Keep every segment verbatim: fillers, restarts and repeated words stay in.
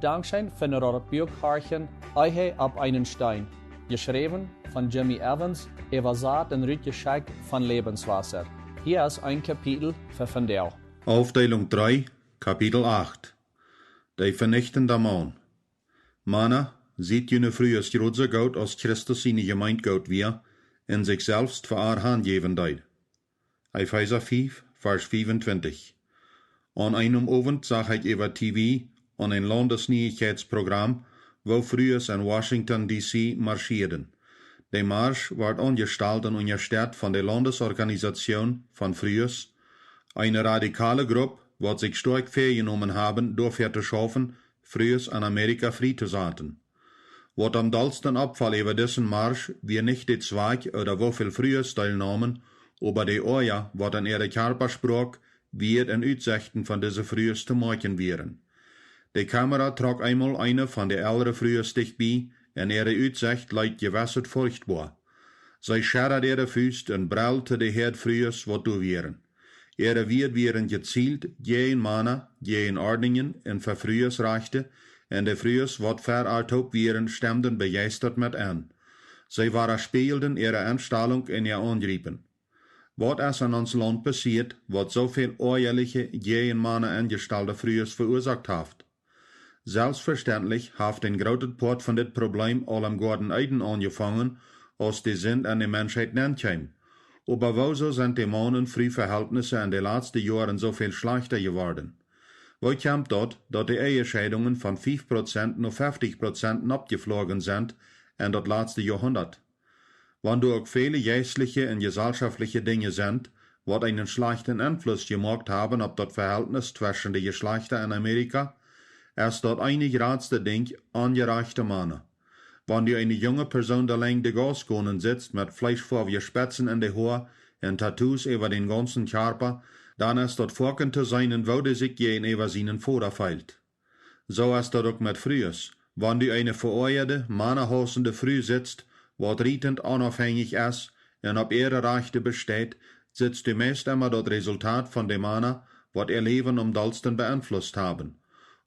Dankscheen fa daut Buak horchen, Ehe opp eenen Steen, jeschräwen von Jimmy Evans, äwasat un rutjeschekjt von Lebenswasser. Hia es een Kapitel fa vondoag. Aufdeelunk dree, Kapitel acht. De venichtende Maun. Mana, siet june Frues jrod soo goot aus Christus siene Jemeent goot wia, un sikj selfst fa äa hanjäwen deed. Efeesa fief, Varsch fiefuntwintich. Aun eenen Owent sach ekj äwa T V aun een Laundesnieichkjeitsprogram, woo Frues en Washington D C marschieeden. De Marsch wort aunjestalt un unjastett von de Laundesorganisation von Frues, eene radikale Grupp, waut sikj stoakj väajenomen haben, doafäa to schaufen, Frues en Amerika frie to saten. Waut aum dollsten oppfoll äwa disen Marsch, wia nich de Zwoag ooda woo väl Frues deelneemen, oba de Oaja, waut en äare Kjarpasproak, Wieed un Utsechten von dise Frues to moakjen wieren. De Kamera trock eemol eene von de elre Frues dicht bie, un äare Utsecht leet jewess furchtboa. See schedad äare Fust un breld de Häad Frues, waut doa wieren. Äare Wieed wieren jezielt jäajen Mana, jäajen Ordnungen un fa Fruesrajchte, un de Frues, waut ver äa toop wieren, stemden bejeistat met en. See wadaspieejelden äare Enstalunk un äa Aunjriepen. Waut es en ons Launt passieet, waut soo väl oajaliche, jäajen Mana enjestalde Frues veuasoakt haft? Selfstvestendlich haft een grootet Poat von dit Probleem aul em Goaden Eden aunjefongen, aus de Sind en de Menschheit nenkjeem. Oba wuarom sent de Maun- un Fruvehaltnisse en de latste Joaren soo väl schlajchta jeworden? Woo kjemt daut, daut de Ehescheidungen von fief Prozent no feftich Prozent oppjefloagen sent en daut latste Joahundat? Wan doa uk väle jeistliche un jesalschaftliche Dinja sent, waut eenen schlajchten Enfluss jemoakt haben opp daut Vehaltnis tweschen de Jeschlajchta en Amerika, es daut eene jratste Dinkj onjerajchte Mana. Wan du eene junge Persoon de Lenjd de Gauss gonen sitst met fleeschfoawje Spetzen en de Hoa un Tattoos äwa dän gaunzen Kjarpa, dan es daut foaken to seenen, woo dee sikj jäajenäwa sienen Voda feelt. Soo es daut uk met Frues. Wan du eene veoajade, manahaussende Fru sitst, waut rietend onaufhänjich es un opp äare Rajchte besteit, sitst du meist emma daut Resultat von de Mana, waut äa Läwen aum dollsten beeinflusst haben.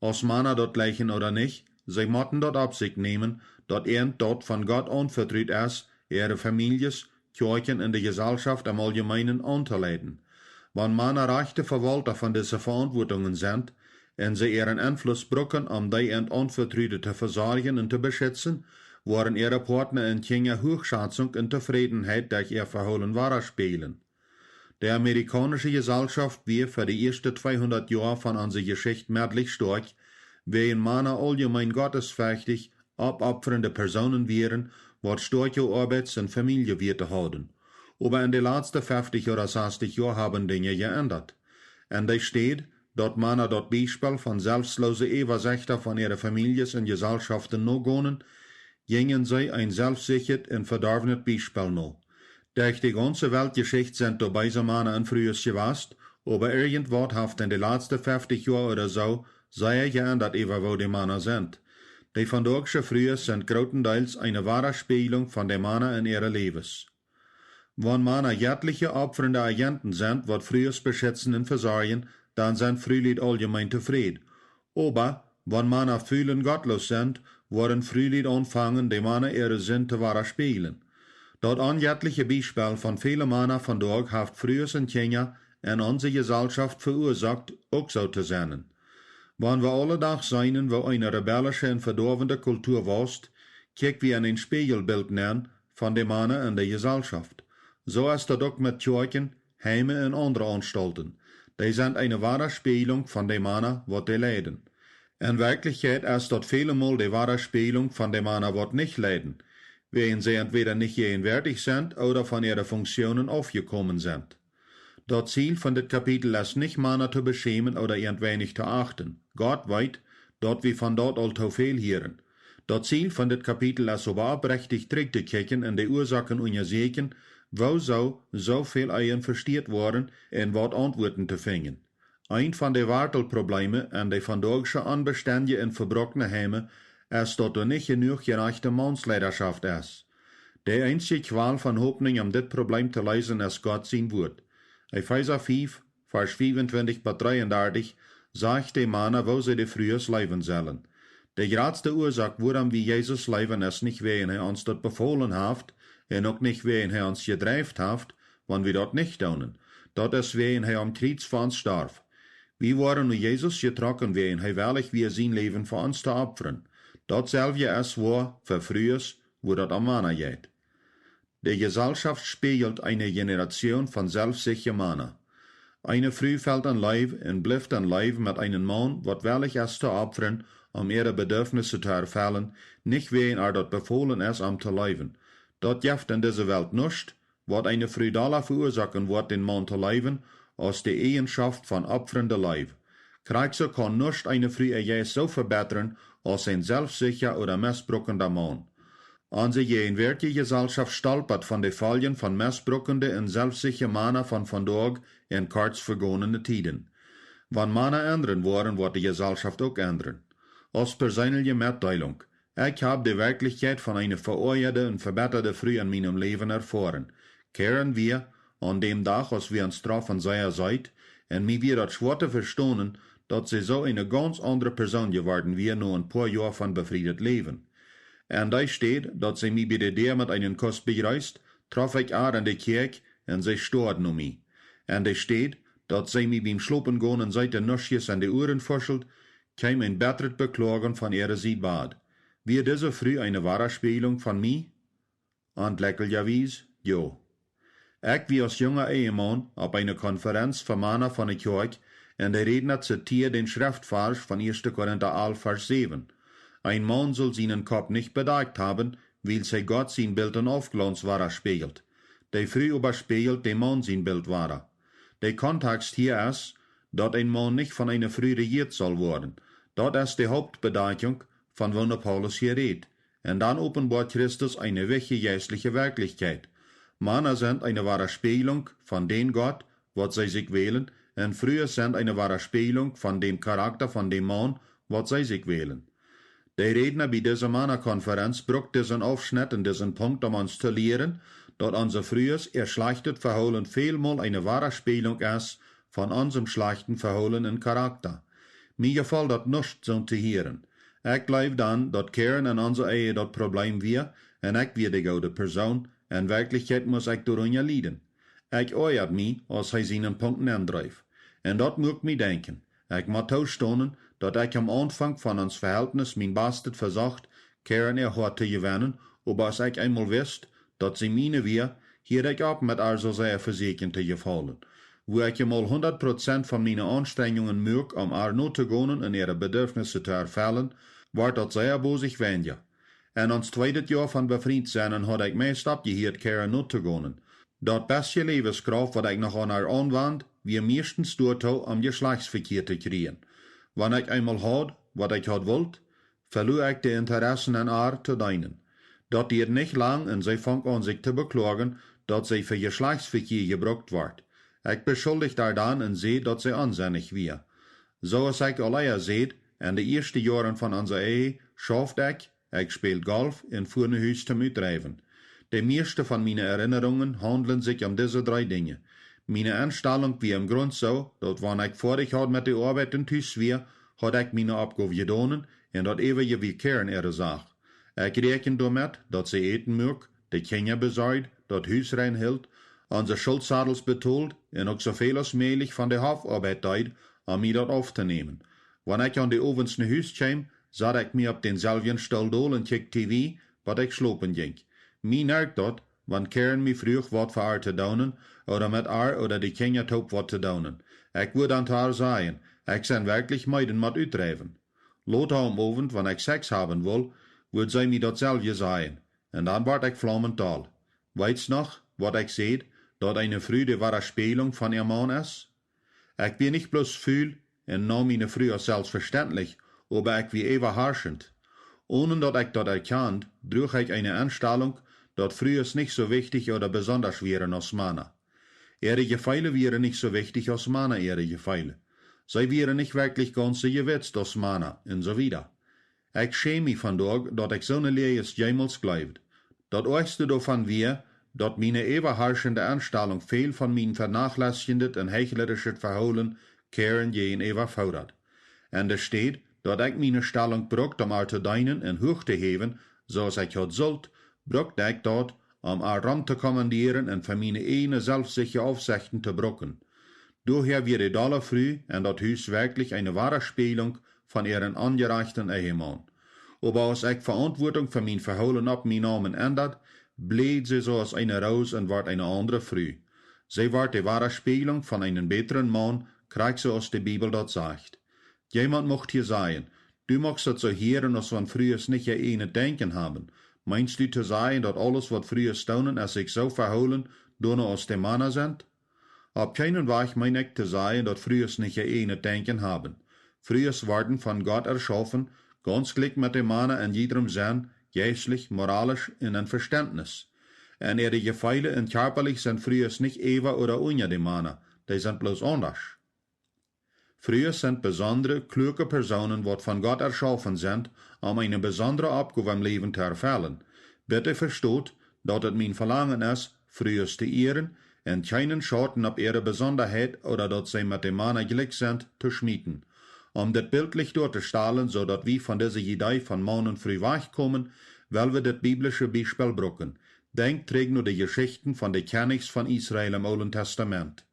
Aus Mana daut jleichen ooda nich, see motten daut opp sikj nämen, daut äant daut von Gott aunvetrut es, äare Famieljes, Kjoakjen un de Jesalschaft em Auljemeenen auntoleiden. Wan Mana rajchte Vewaulta von dise Veauntwuatungen sent, un see äaren Enfluss brucken, om dee äant Aunvetrude to vesorjen un to beschitzen, woaren äare Partna un Kjinja Huachschatzunk un Tofrädenheit derch äa Vehoolen wadaspäajlen. De amerikaunische Jesalschaft wia fa de ieeschte tweehundat Joa von onse Jeschicht meddlich stoakj, wäajen Mana auljemeen gottesferchtich, oppopfrende Persoonen wieren, waut stoakje Oabeits- un Famieljewieda hauden. Oba en de latste feftich ooda sastich Joa haben Dinja jeendat. En dee Städ, daut Mana daut Biespel von selfstloose Äwasechta von äare Famieljes un Jesalschaften nogonen, jinjen see een selfstsichjet un vedorwnet Biespel no. Derch de gaunze Weltjeschicht sent doa beese Mana un Frues jewast, oba irjentwaut haft en de latste feftich Joa ooda soo sea jeendat äwa woo de Mana sent. De vondoagsche Frues sent grootendeels eene Wadaspäajlunk von de Mana en äare Läwes. Wan Mana jettliche opfrende Agenten sent, waut Frues beschitzen un vesorjen, dan sent Frulied auljemeen tofräd. Oba wan Mana ful un gottloos sent, woaren Frulied aunfangen, de Mana äare Sind to wadaspäajlen. Daut onjettliche Biespel von väle Mana vondoag haft Frues un Kjinja en onse Jesalschaft veuasoakt, uk soo to sennen. Wan wie aule Dach seenen, woo eene rebellische un vedoawende Kultua wausst, kjikj wie en een Späjelbilt nenn von de Mana en de Jesalschaft. Soo es daut uk met Kjoakjen, Heime un aundre Aunstalten. Dee sent eene Wadaspäajlunk von de Mana, waut dee leiden. En Werkjlichkjeit es daut välemol de Wadaspäajlunk von de Mana, waut nich leiden, wäajen see entwäda nich jäajenwäatich sent ooda von äare Funktionen aufjekomen sent. Daut Ziel von dit Kapitel es nich, Mana to beschämen ooda irjent weinich to achten. Gott weet, daut wie von daut aul too väl hieren. Daut Ziel von dit Kapitel es oba opprechtich trigj to kjikjen un de Uasoaken unjasieekjen, wuarom soo väl Ehen vestieet woaren un waut Auntwuaten to finjen. Eent von de Wartelprobleeme en de vondoagsche onbestendje un vebroakne Heime es, daut doa nich jenuach jerajchte Maunsleidaschaft es. De eensje Kjwal von Hopninj, om dit Probleem to leesen, es Gott sien Wuat. Efeesa fief, Varsch fiefuntwintich bat dreeundartich, sajcht de Mana, woo see de Frues leewen sellen. De jratste Uasoak, wuarom wie Jesus leewen, es nich wäajen hee ons daut befolen haft un uk nich wäajen hee ons jedreift haft, wan wie daut nich doonen. Daut es wäajen hee aum Kjriez fa ons storf. Wie woaren no Jesus jetrocken, wäajen hee wellich wia, sien Läwen fa ons to opfren. Daut selwje es woa fa Frues, wua daut om Mana jeit. De Jeselschoft spieejelt eene Generation von selfstsichre Mana. Eene Fru felt en Leew un blift en Leew met eenen Maun, waut wellich es to opfren, om äare Bedürfnisse to erfellen, nich wäajen ar daut befolen es, am to leewen. Daut jeft en dise Welt nuscht, waut eene Fru dolla veuasoaken woat, dän Maun to leewen, aus de Ieejenschoft von opfrende Leew. Krakjt soo kaun nuscht eene Fru äa Jeist soo vebetren, aus een selfstsichra ooda mestbruckenda Maun. Onse jäajenwoatje Jeselschoft stolpat von de Foljen von mestbruckende un selfstsichre Mana von vondoag un kort vegonene Tieden. Wan Mana endren woaren, woat de Jeselschoft uk endren. Aus perseenelje Metdeelunk: Ekj hab de Werkjlichkjeit von eene veoajade un vebettade Fru en mienem Läwen erfoaren. Karen wia, aun däm Dach, aus wie ons troffen, sea seet, un mie wia daut schwoa to vestonen, daut see soo eene gaunz aundre Persoon jeworden wia no een poa Joa von befriedet Läwen. En dee Städ, daut see mie bie de Däa met eenen Kuss bejreest, trof ekj ar en de Kjäakj un see stoad no mie. En dee Städ, daut see mie biem Schlopengonen seete Nuschjes en de Uaren fuschelt, kjeem een bettret Bekloagen von äare Sied. Wia dise Fru eene Wadaspieejlunk von mie? Auntlekjlijawies, jo. Ekj wia aus junga Ehemaun opp eene Konferenz fa Mana von de Kjoakj un de Rädna zitiad dän Schreftvarsch von ieeschte Korinta alf, Varsch säwen: Een Maun sull sienen Kopp nich bedakjt haben, wiels hee Gott sien Bilt un Aufglauns wadaspieejelt. De Fru oba spieejelt däm Maun sien Bilt wada. De Kontakjst hia es, daut een Maun nich von eene Fru rejieet saul woaren. Daut es de Hauptbedakjunk, von woone Paulus hia rät. Un dan openboat Christus eene wichtje jeistliche Werkjlichkjeit. Mana sent eene Wadaspieejlunk von dän Gott, waut see sikj wälen, un Frues sent eene Wadaspieejlunk von däm Charakta von däm Maun, waut see sikj wälen. De Rädna bie dise Manakonferenz brukt disen Aufschnett un disen Punkt, om ons to lieren, daut onse Frues äa schlajchtet Vehoolen välmol eene Wadaspieejlunk es von onsem schlajchten Vehoolen un Charakta. Mie jefoll daut nuscht, soont to hieren. Ekj jleew dan, daut Karen en onse Ehe daut Probleem wia, un ekj wia de goode Persoon, en Werkjlichkjeit must ekj doarunja lieden. Ekj oajad mie, aus hee sienen Punkt nendreef. Un daut muak mie denkjen. Ekj mott toostonen, daut ekj aum Aunfank von ons Veheltnis mien Bastet vesocht, Karen äa Hoat to jewennen, oba aus ekj eemol wist, daut see miene wia, hieed ekj opp met ar soo sea vesieekjen to jefaulen. Wua ekj emol hundat Prozent von miene Aunstrenjungen muak, om ar notogonen un äare Bedürfnisse to erfellen, wort daut sea bosich weinja. En ons tweedet Joa von befriet sennen haud ekj meist oppjehieet, Karen notogonen. Daut bestje Läwenskrauft, waut ekj noch aun ar aunwand, wia mieschtens doatoo, om Jeschlajchtsvekjia to kjrieen. Wan ekj eemol haud, waut ekj haud wult, veloa ekj de Interessen en ar to deenen. Daut dieed nich lang un see funk aun sikj to bekloagen, daut see fa Jeschlajchtsvekjia jebrukt wort. Ekj beschuldicht ar dan un säd, daut see onsennich wia. Soo aus ekj aul ea säd, en de ieeschte Joaren von onse Ehe schauft ekj, ekj späld Golf un fua no Hus toom utdreiwen. De mieeschte von miene Erinnerungen haundlen sikj om dise dree Dinja. Miene Enstalunk wia em Grunt soo, daut wan ekj foadich haud met de Oabeit un tus wia, haud ekj miene Oppgow jedonen un daut äwaje wia Karen äare Sach. Ekj räakjend doamet, daut see Äten muak, de Kjinja besorjd, daut Hus rein hilt, onse Schultsadels betold un uk soo väl aus mäajlich von de Haufoabeit deed, om mie daut auftonämen. Wan ekj aun de Owents no Hus kjeem, sad ekj mie opp dänselwjen Stool dol un kjikjt T V, bat ekj schlopen jinkj. Mie nerkt daut, wan Karen mie fruach, waut fa ar to doonen, ooda met ar ooda de Kjinja toop waut to doonen. Ekj wudd dan to ar sajen: "Ekj sie werkjlich meed un mott utdreiwen." Lota aum Owent, wan ekj Sex haben wull, wudd see mie dautselwje sajen. Un dan wort ekj flaumend doll. Weetst noch, waut ekj säd, daut eene Fru de Wadaspäajlunk von äa Maun es? Ekj wia nich bloos ful un naum miene Fru aus selfstvestentlich, oba ekj wia äwaharschent. Onen daut ekj daut erkjand, druach ekj eene Enstalunk, daut Frues nich soo wichtich ooda besondasch wieren aus Mana. Äare Jefeele wieren nich soo wichtich aus Mana äare Jefeele. See wieren nich werkjlich gaunz soo jewitzt aus Mana, un soo wieda. Ekj schäm mie vondoag, daut ekj soone Läajes jemols jleewd. Daut oajchste doavon wia, daut miene äwaharschende Enstalunk väl von mien vernachlässjendet un heichleerischet Vehoolen Karen jäajenäwa fodat. En de Städ, Daut ekj miene Stalunk brukt om ar to deenen un huach to häwen, soo aus ekj haud sullt, brukt ekj daut, om ar rom to kommandieren un fa miene ieejne selfstsichtje Aufsechten to bruken. Doahäa wia de dolle Fru en daut Hus werkjlich eene woare Spieejlunk von äaren onjerajchten Ehemaun. Oba aus ekj Veauntwuatunk fa mien Vehoolen opp mie naum un endad, bleed see soo aus eene Roos un wort eene aundre Fru. See wort de woare Spieejlunk von eenen bätren Maun, krakjt soo aus de Bibel daut sajcht. Jemaunt mucht hia sajen: Du muchst daut soo hieren, aus wan Frues nich äa ieejnet Denkjen haben. Meenst du to sajen, daut aules, waut Frues doonen, es sikj soo vehoolen, doano aus de Mana sent? Opp kjeenen Wajch meen ekj to sajen, daut Frues nich äa ieejnet Denkjen haben. Frues worden von Gott erschaufen, gauns jlikj met de Mana en jiedrem Senn, jeistlich, moralisch un en Vestentnis. En äare Jefeele un kjarpalich sent Frues nich äwa ooda unja de Mana, dee sent bloos aundasch. Frues sent besondre, kluake Persoonen, waut von Gott erschaufen sent, om eene besondre Oppgow em Läwen to erfellen. Bitte vestot, daut et mien Velangen es, Frues to ieren un kjeenen Schauten opp äare Besondaheit ooda daut see met de Mana jlikj sent, to schmieten. Om dit biltlich doatostalen, soo daut wie von dise Idee von Maun un Fru wajchkomen, well wie dit biblische Biespel bruken. Denkj trigj no de Jeschichten von de Kjennichs von Israel em Oolen Testament.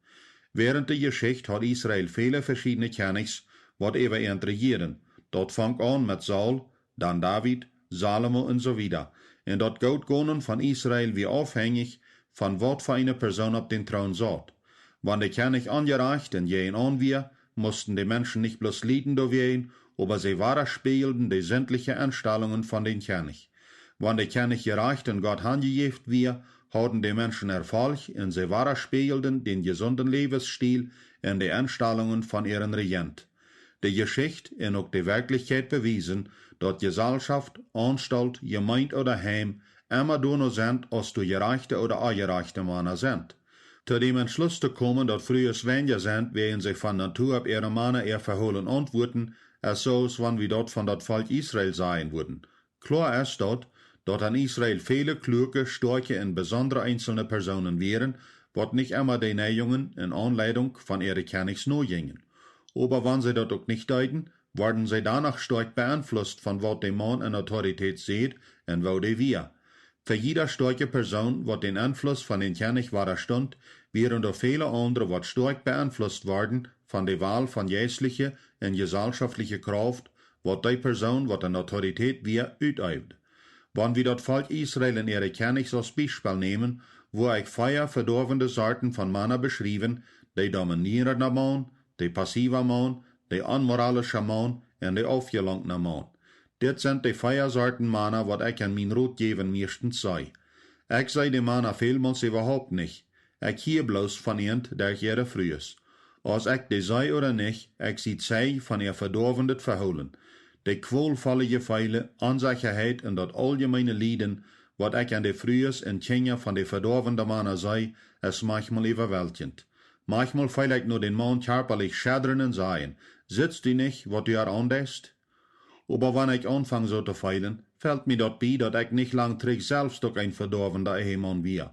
Wäarent de Jeschicht haud Israel väle veschiedne Kjennichs, waut äwa an rejieeden. Daut funk aun met Saul, dan David, Salomo un soo wieda. Un daut Goot gonen von Israel wia aufhenjich von waut fa eene Persoon opp dän Troon saut. Wan de Kjennich onjerajcht un jäajenaun wia, musten de Menschen nich bloos lieden doawäajen, oba see wadaspieejelden de sintliche Enstalungen von dän Kjennich. Wan de Kjennich jerajcht un Gott hanjejäft wia, hauden de Menschen Erfolg un see wadaspieejelden dän jesunden Läwesstiel un de Enstalungen von äaren Rejent. De Jeschicht un uk de Werkjlichkjeit bewiesen, daut Jeselschoft, Aunstalt, Jemeent ooda Heim emma doano sent, aus doa jerajchte ooda onjerajchte Mana sent. To däm Entschluss to komen, daut Frues weinja sent, wäajen see von Natua opp äare Mana äa Vehoolen auntwuaden, es soo aus wan wie daut von daut Volkj Israel sajen wudden. Kloa es daut, daut en Israel väle kluake, stoakje un besondre eenzelne Persoonen wieren, waut nich emma de Neijungen un Aunleidunk von äare Kjennichs nojinjen. Oba wan see daut uk nich deeden, worden see doano stoakj beenflusst von waut de Maun en Autoritäet säd un woo dee wia. Fa jieda stoakje Persoon, waut dän Enfluss von dän Kjennich wadastunt, wieren doa väle aundre, waut stoakj beenflusst worden von de Wal von jeistliche un jeselschoftliche Krauft, waut dee Persoon, waut en Autoritäet wia, uteewd. Wan wie daut Volkj Israel un äare Kjennichs aus Biespel nämen, woa ekj vea vedoawende Sorten von Mana beschriewen: de dominierende Maun, de passive Maun, de onmoralische Maun un de aufjelunkne Maun. Dit sent de vea Sorten Mana, waut ekj en mien Rotjäwen mieeschtens see. Ekj see de Mana välmols äwahaupt nich. Ekj hia bloos von an derch äare Frues. Aus ekj dee see ooda nich, ekj sie Zeij von äa vedoawendet Vehoolen. De kjwolvolle Jefeele, Onsechaheit un daut auljemeene Lieden, waut ekj en de Frues un Kjinja von de vedoawende Mana see, es maunchmol äwaweltjent. Maunchmol feel ekj no dän Maun kjarpalich schedren un sajen: Sitst du nich, waut du ar aundeist? Oba wan ekj aunfang soo to feelen, felt mie daut bie, daut ekj nich lang trigj selfst uk een vedoawenda Ehemaun wia.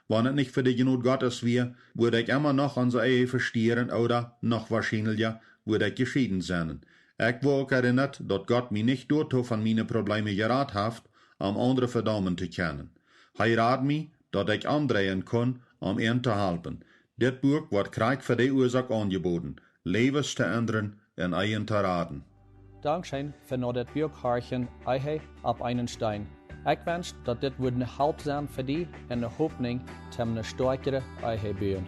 Wan et nich fa de Jnod Gottes wia, wudd ekj emma noch onse Ehe vestieren ooda, noch woarschienlicha, wudd ekj jeschieden sennen. Ekj woa uk erinnat, daut Gott mie nich doatoo von miene Probleeme jerat haft, om aundre vedaumen to kjennen. Hee rad mie, daut ekj omdreien kunn, om an to halpen. Dit Buak woat krakjt fa dee Uasoak aunjeboden: Läwes to endren un Ehen to raden. Dankscheen fa no dit Buak horchen: Ehe opp eenen Steen. Ekj wensch, daut dit wudd ne Help sennen fa die un ne Hopninj toom ne stoakjre Ehe buen.